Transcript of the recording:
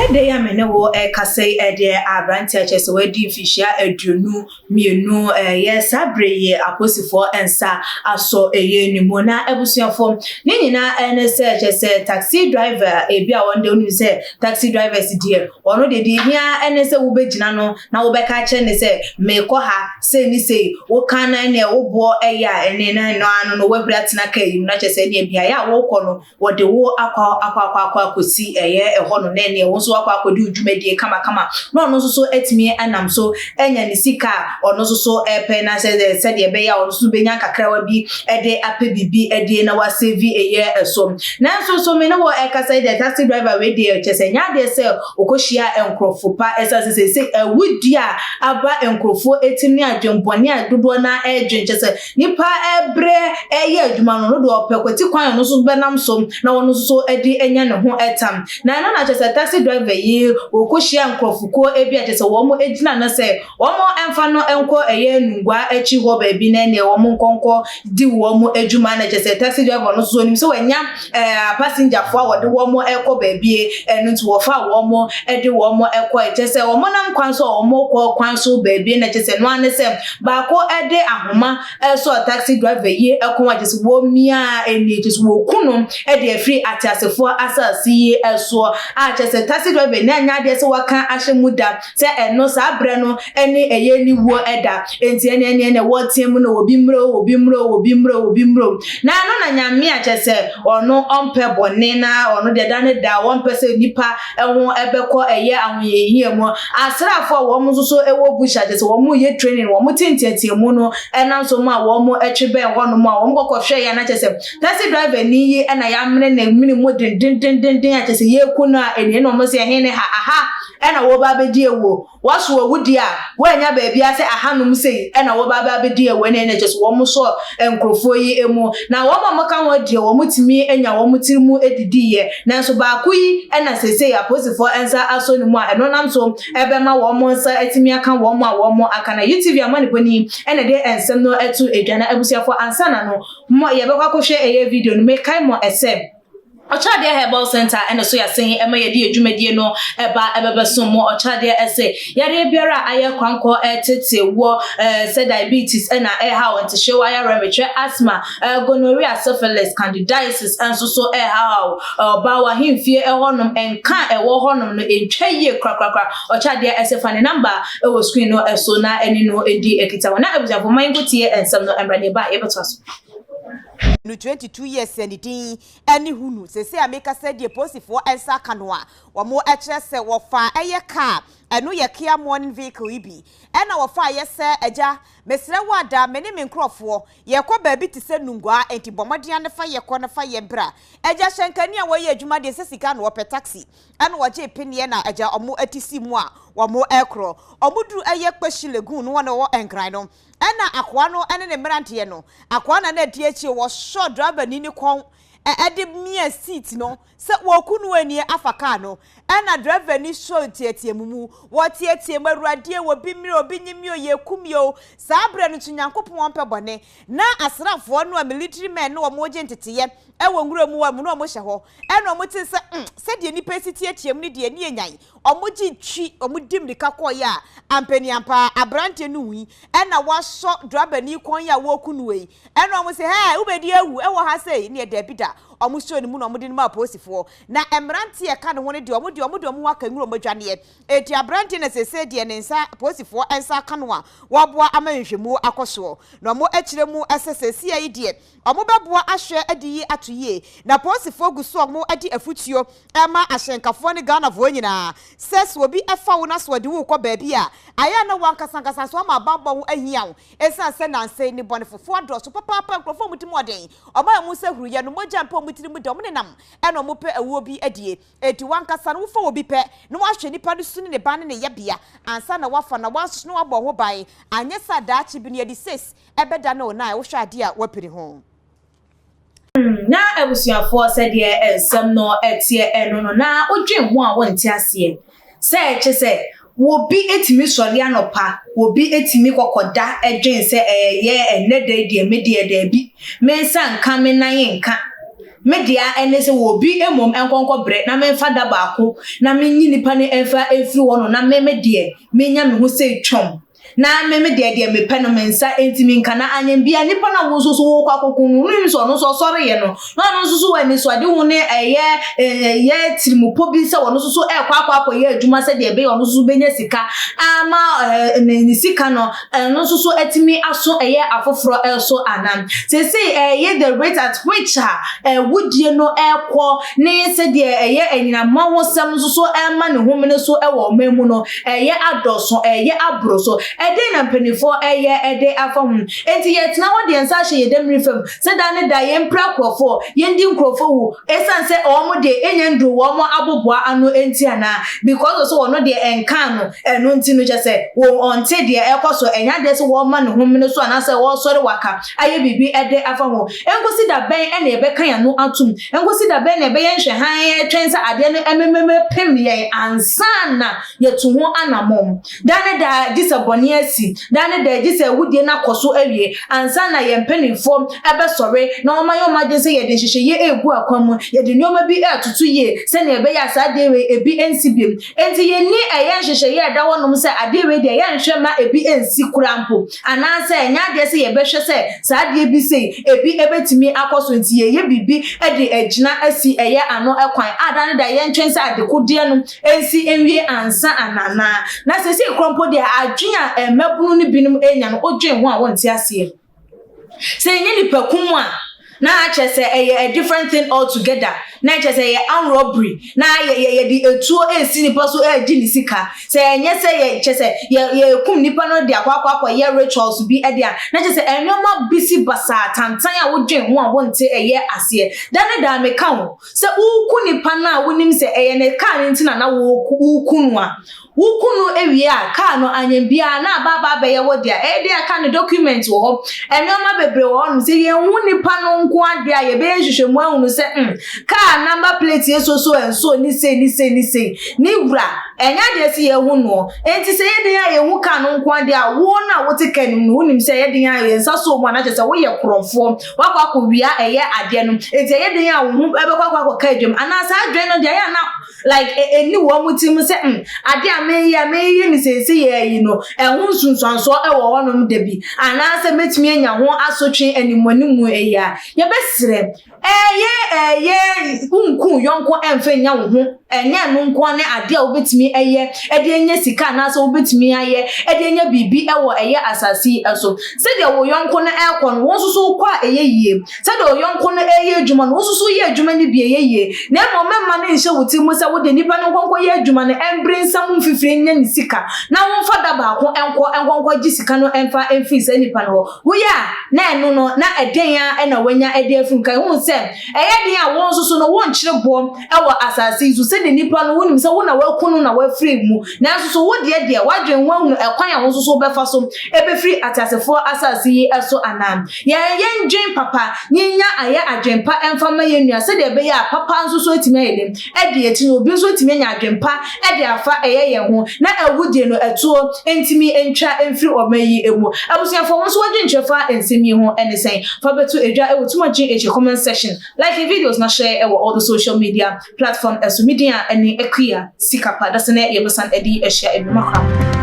Ɛnnɛ da yi a me ne wo rekasa yi deɛ aberanteɛ a kyerɛ sɛ wadi mfirihyia 22 ɛyɛ saa berɛ yi apolisifoɔ nsa asɔ ɛyɛ ne mu. Na abusuafoɔ, ne nyinaa ɛne sɛ kyerɛ sɛ taxi driver ebi a wɔn deɛ wonim sɛ taxi drivers deɛ wɔn deɛ deɛ ehia ɛne sɛ wobɛgyina no na wobɛka akyerɛ ne sɛ meekɔ ha sei ne sei, woka na ɛneɛ wo boɔ ɛyɛ a ɛne na ɛno ano no woahuri atena kaa yi mu na kyerɛ sɛ ɛneɛ beaeɛ a wokɔ no wɔde wo akɔ akɔ akɔ akɔ akɔsi ɛyɛ ɛhɔ no na ɛneɛ wo nso wakɔ akɔdi wo dwumadie kamakama na ɔno nso so atumi anam so anya ne sika a ɔno nso so ɛpɛ na sɛ sɛdeɛ ɛbɛyɛ a ɔno nso bɛnya nkakrawa bi ɛde apɛ biribi ɛdie na wasave ɛyɛ ɛso. Nanso so me ne wɔ ɛkasa yi deɛ, taxi driver wei deɛ, kyɛ sɛ nyɛ adeɛ sɛ ɔkɔhyia nkurɔfo pa, ɛsiane sɛ sɛ awudi a aba nkurɔfoɔ etim ne adwembɔne a dodoɔ na ɛredwen, kyɛ sɛ nipa ɛbrɛ ɛyɛ adwuma no no deɛ ɔpɛ kwati kwan a ɔno nso bɛnam so na ɔno nso so ɛde anya ne ho ɛtam. Na ɛno na kyɛ sɛ taxi driver yi ɔkɔhyia nkurɔfokuo ebi a kyɛ sɛ wɔn gyina no sɛ wɔn mfa no nkɔ ɛyɛ Nungua akyi hɔ baabi na ɛneɛ wɔn nkɔnkɔ di wɔn adwuma. Na kyɛ sɛ taxi driver no nso onim sɛ wɔanya passengerfoɔ a wɔde wɔn ɛkɔ baabi, ɛno nti wɔfa wɔn ɛde wɔn ɛkɔ. Kyɛ sɛ wɔn nam kwan so a wɔn kɔ kwan so baabi na kyɛ sɛ noa ne sɛ baako ɛde ahoma ɛsɔ taxi driver yi ɛkɔn a kyɛ sɛ wɔn mia ɛnie kyɛ sɛ wɔku no ɛde afiri ateasefoɔ asase yi ɛsoɔ, a kyɛ sɛ taxi driver ne anya adeɛ sɛ waka ahyɛ mu da sɛ ɛno saa berɛ no ɛne ɛyɛ ne wuo ɛda. Nti ɛne wɔteɛ mu no, obi mmerɛ, obi mmerɛ, obi mmerɛ, obi mmerɛ. Na ɛno na Nyame a kyɛ sɛ ɔno ɔmpɛ bɔne na ɔno deɛ da ne da wɔmpɛ sɛ nipa ɛho ɛbɛkɔ ɛyɛ ahohiahia mu, asraafoɔ a wɔn nso so ɛwɔ bush a kyɛ sɛ wɔn yɛ training, wɔn te nteateamu no ɛnam so mu a wɔn ɛtwe bɛn hɔnom a wɔn kɔkɔ hwɛ yɛ, na kyɛ sɛ taxi driver ni yi ɛna yɛamene ne mene mu dendendendenden a kyɛ sɛ yɛku no a ɛnie na wɔn sɛ ɛhe ne ha aha ɛna wɔba abɛdi ewuo. Wɔso owu di a wɔanya baabi asɛ ahanom sei ɛna wɔba abɛdi ewu. Ɛna ɛna kyɛ sɛ wɔn sɔ nkurɔfoɔ yi mu na wɔn a wɔka ho deɛ, wɔn tumi anya wɔn tiri mu didi yɛ, nanso baako yi ɛna seesei apolisifoɔ nsa asɔ ne mu a ɛno nam so ɛbɛma wɔn nsa atumi aka wɔn a wɔn aka. Na UTV amanibɔni ɛna de nsɛm no ɛto edwa. Na abusuafoɔ, ansa na no mo yɛbɛkɔ akɔhwɛ ɛyɛ video no, mekae mo ɛsɛ Ɔkyerɛdeɛ Herbal Center ɛna so yɛasen ɛma yɛde adwumadie no ɛba ɛbɛbɛso mo. Ɔkyerɛdeɛ ɛsɛ yareɛ biara a ayɛ kwankɔ ɛtete wɔ sɛ diabetes ɛna ɛha wɔ ntehyew ayarɛ, metwerɛ asthma, gonorrhea, syphilis, candidiasis ɛnso so ɛha ɔbaa wɔ ahemfie ɛhɔnom nka ɛwɔ hɔnom no ntwa yie korakora. Ɔkyerɛdeɛ ɛsɛ fa ne number ɛwɔ screen no ɛso na ɛne no ɛdi ɛkita wɔ. Na abusuafo, ma yɛnkɔtie nsɛm no mmra ne ba yɛbɛtoa so. No 22 years ne din ɛne Hunu. Sese a meka sɛ deɛ polisifoɔ nsa aka no a wɔn kyerɛ sɛ wɔfa ɛyɛ kaa, ɛno yɛ Kia Morning vehicle yi bi, ɛna wɔfa ayɛ sɛ agya mesrɛ wo ada me ne me nkurɔfoɔ yɛkɔ baabi te sɛ Nungua, nti bɔ mmɔden ne fa yɛkɔ ne fa yɛ bra. Agya hyɛnkani a wɔyɛ adwuma deɛ sɛ sika na wɔpɛ taxi, ɛna wɔgye peneɛ na agya ɔmo ati si mu a wɔn ɛkorɔ. Ɔmo duru ɛyɛ Kpeshie Lagoon no wɔn ɛwɔ Nkran no, ɛna akoa no ɛne ne mmeranteɛ no, akoa na na adi akyi, wɔsɔ driver ni ne kɔn ɛde mia seat no sɛ wɔku no ani afa kaa no. Ɛna driver ni sɔ nteatea mu wɔteatea mu, "Awuradeɛ, obi mmiri, obi nye mi o, yɛkum yi o." Saa berɛ no nso Nyankopɔn wɔmpɛ bɔne na asraafoɔ no a military men no wɔn gye nteteyɛ ɛwɔ nwura mu wɔ mu na wɔn hyɛ hɔ, ɛna wɔn te sɛ sɛdeɛ nipa esi teatea mu ne deɛ ne yɛ nyan, wɔn gye twi, wɔn di mirika kɔɔyɛ a ampaniampa aberanteɛ no wi ɛna wasɔ driver ni kɔn yi a wɔreku no yi, ɛna wɔn sɛ, "Hɛɛ, wobɛdi awu ɛwɔ ha sɛ ne yɛ dɛbi da." Wɔn sɔ ne mu na wɔn de no ma apolisifoɔ, na mmeranteɛ ka ne ho no deɛ wɔn de wɔn ho aka nwura wɔn adwaneɛ. Eti aberanteɛ na sese deɛ ne nsa apolisifoɔ nsa aka no a wɔaboa ama nhwehwɛmu akɔ soɔ, na wɔn akyerɛ mu ɛsɛ sɛsia yi deɛ wɔn bɛboa ahwɛ adi yi ato yie. Na apolisifoɔ gu so a wɔn de afutuo ɛma ahyɛnkafoɔ ne Ghanafoɔ nyinaa sɛ obi ɛfa wo na so ɔde wo kɔ baabi a ayɛ na wɔn ankasa so ama abanbɔ ho ahia wo, ɛsiane sɛ nansa ne bɔne fofoɔ adɔɔso papaapa. Nkurɔfoɔ a wɔn ti mu ɔden, ɔmo a wɔn nsa huruyɛ no mogya mpɛ wɔn tiri mu da, wɔn nenam ɛna wɔn pɛ awuo bi adie. Eti wankasa no wofa obi pɛ na wahwɛ nipa no su ne ne ba ne ne yɛbea ansa na wafa na wansoso na wabɔ ho ban, anyɛ sɛ daakye bi no yɛde six ɛbɛda ne wo nan wohwɛ adeɛ a wapiri ho. Na abusuafoɔ, sɛdeɛ nsɛm no ɛteɛ ɛno no na wodwen ho a wonte aseɛ sɛ ɛkyɛ sɛ wobi etumi sɔre anɔpa, wobi etumi kɔkɔda ɛdwen sɛ ɛyɛ ɛnɛ da yi deɛ, me deɛ daabi, me nsa nka me nan nka. Me dea ne sɛ obi mmom nkɔ nkɔbrɛ na memfa da baako na menyi nipa no mfa mfiri hɔ no na me me deɛ menya me ho sei twɔm. Na me me deɛ deɛ mepɛ no me nsa ntumi nka na anyɛ bia nipa no a wo nso so wokɔ akɔku no wonim sɛ ɔno nso ɔsɔreyɛ no na ɔno nso so wɔ anisoadehu ne ɛyɛ ɛyɛ tirimupɔ bi sɛ ɔno nso so ɛkɔ akɔ akɔyɛ adwuma sɛdeɛ ɛbɛyɛ ɔno nso so bɛnya sika ama ne ne sika no ɛno nso so atumi aso ɛyɛ afoforɔ ɛso anam. Seesei ɛyɛ the rate at which a ɛwudie no ɛkɔ ne sɛdeɛ ɛyɛ anyinam ahosɛm nso so ɛma ne homene so ɛwɔ ɔman mu no ɛyɛ adɔso, ɛyɛ aboro so. Ɛdɛn na mpanimfoɔ ɛyɛ ɛde afa ho? Enti yɛtena hɔ deɛ nsa ahyɛ yɛn dɛmiri fam sɛ da ne da yɛmpira nkurɔfoɔ, yɛndi nkurɔfoɔ wu ɛsiane sɛ wɔn deɛ ɛnya nduru wɔn aboboa ano nti anaa? Because so wɔn deɛ ɛnka no ɛno nti no kyɛ sɛ wɔn ɔnte deɛ ɛkɔ so, ɛnya deɛ sɛ wɔma ne homene so anaasɛ wɔsɔre waka ayɛ biribi ɛde afa ho. Nkosi da bɛn ɛna yɛbɛka yɛn ano atom? Nkosi da bɛn na yɛbɛyɛ nhwɛhan ɛtwɛn sɛ adeɛ no ɛmɛmɛmɛ pem yɛn ansa na yɛtu ho anammɔn? Da ne da gye sɛ bɔne asi, da ne da gye sɛ awudie no akɔ so awie ansa na yɛn mpanimfoɔ ɛbɛsɔre na wɔn ayɛ wɔn adwene sɛ yɛde nhyehyɛeɛ egu akwan mu, yɛde nneɛma bi ɛɛtoto yie sɛnea ɛbɛyɛ a saa adeɛ wei ebi nsi biem. Nti yɛnni ɛyɛ nhyehyɛeɛ a ɛda hɔnom sɛ adeɛ wei deɛ yɛnhwɛ ma ebi nsi kora mpo, anaasɛ ɛnyɛ adeɛ sɛ yɛbɛhwɛ sɛ saa adeɛ bi sei ebi ebɛtumi akɔ so, nti yɛyɛ biribi ɛde agyina asi ɛyɛ ano ɛkwan a da ne da yɛntwɛn sɛ adekodeɛ no nsi nwie ansa ananaa. Na sɛsɛ kora mpo deɛ, adwene a mmabunu no binom anya no, wodwen ho a wɔnte aseɛ sɛ ɛnyɛ nipakum a na akyerɛ sɛ ɛyɛ a different thing altogether, na kyerɛ sɛ ɛyɛ armed robbery na yɛ yɛ yɛde etuo esi nipa so ɛregye ne sika. Sɛ ɛnyɛ sɛ yɛ kyerɛ sɛ yɛ yɛkum nipa no de akɔ akɔ akɔyɛ rituals bi ɛde a, na kyerɛ sɛ nneɛma bi si basaa tantan a wodwen ho a wɔnte ɛyɛ aseɛ. Da ne da meka ho sɛ woku nipa no a wonim sɛ ɛyɛ ne kaa no nti na woku woku no a, woku no awie a, kaa no anyɛ biara na aba aba abɛyɛ wɔ deɛ ɛyɛ deɛ kaa no document wɔ hɔ, nneɛma bebree wɔ hɔnom. Sɛ yɛnhu nipa no nko adeɛ a, yɛbɛyɛ nhwehwɛmu ahunu sɛ kaa number plate yɛ so so nso ne sei ne sei ne sei ne wura. Ɛnyɛ adeɛ sɛ yɛhu noɔ, nti sɛ yɛden a yɛhu kaa no nko adeɛ a, wo na wote kaa no mu no, wonim sɛ yɛden a yɛn nsa so mu a, na kyerɛ sɛ woyɛ korɔmfoɔ wakɔ akɔwia ɛyɛ adeɛ no. Nti ɛyɛ den a wo ho ɛbɛkɔ akɔ akɔka adwam anaa saa adwene no deɛ ɛyɛ ana like ɛni wɔn mo ti mu sɛ adeɛ a meyɛ a meyɛ ne sɛnse yɛ yi no, ɛho nsunsuansoɔ ɛwɔ hɔnom da bi anaasɛ mɛtumi anya ho asotwe animuanimu ɛyi a yɛbɛsrɛ. Ɛyɛ ɛyɛ nku yɔnko ɛmfa nya wo ho. Ɛnyɛ no nko ne adeɛ a wobɛtumi ɛyɛ ɛde anya sika anaasɛ wobɛtumi ayɛ ɛde anya biribi ɛwɔ ɛyɛ asase yi ɛso. Sɛdeɛ wo yɔnko no ɛrekɔ no, wɔn nso so kɔ a ɛyɛ yie. Sɛdeɛ wo yɔnko no ɛyɛ adwuma no, wɔn nso so yɛ adwuma no bi ɛyɛ yie. Na mmom mɛma no nhyɛ wo ti mu sɛ wode nipa no nkɔnkɔ yɛ adwuma no ɛmbere nsam mfifire nya ne sika na wɔmfa da baako ɛnkɔ nkɔnkɔ gye sika no ɛmfa ɛmfiri saa nipa no hɔ. Woyɛ a na ɛno no na ɛdɛn a ɛna wanya ɛde afiri nka ehu sɛ ɛyɛ den a wɔn nso so no wɔnkyerɛ boɔ ɛwɔ asase yi so sɛdeɛ nipa no wonim sɛ wo na waku no na wafiri mu. Nanso so wo deɛ deɛ wadwen ho ahunu ɛkwan a wɔn nso so bɛfa so ɛbɛfiri ateasefoɔ asase yi ɛso anaa? Yɛn yɛn dwen papa, yɛnya ayɛ adwen pa ɛmfa ma yɛn nua sɛdeɛ ɛbɛyɛ a papa nso so atumi ayɛ dem ɛde akyi no obi nso atumi anya adwen pa ɛde afa ɛyɛ yɛn ho na awudie no ɛtoɔ ntumi ntwa mfiri ɔman yi mu. Abusuafoɔ, wɔn nso wɔdwe nkyerɛ fa nsɛm yi ho ɛne sɛn? Fa bɛto edwa ɛwɔ Tuma GH comment section. Like videos na share ɛwɔ all the social media platform ɛso. Media ɛne Akua Sikapa dasene yɛbɛsan ɛde ahyia ebi makra.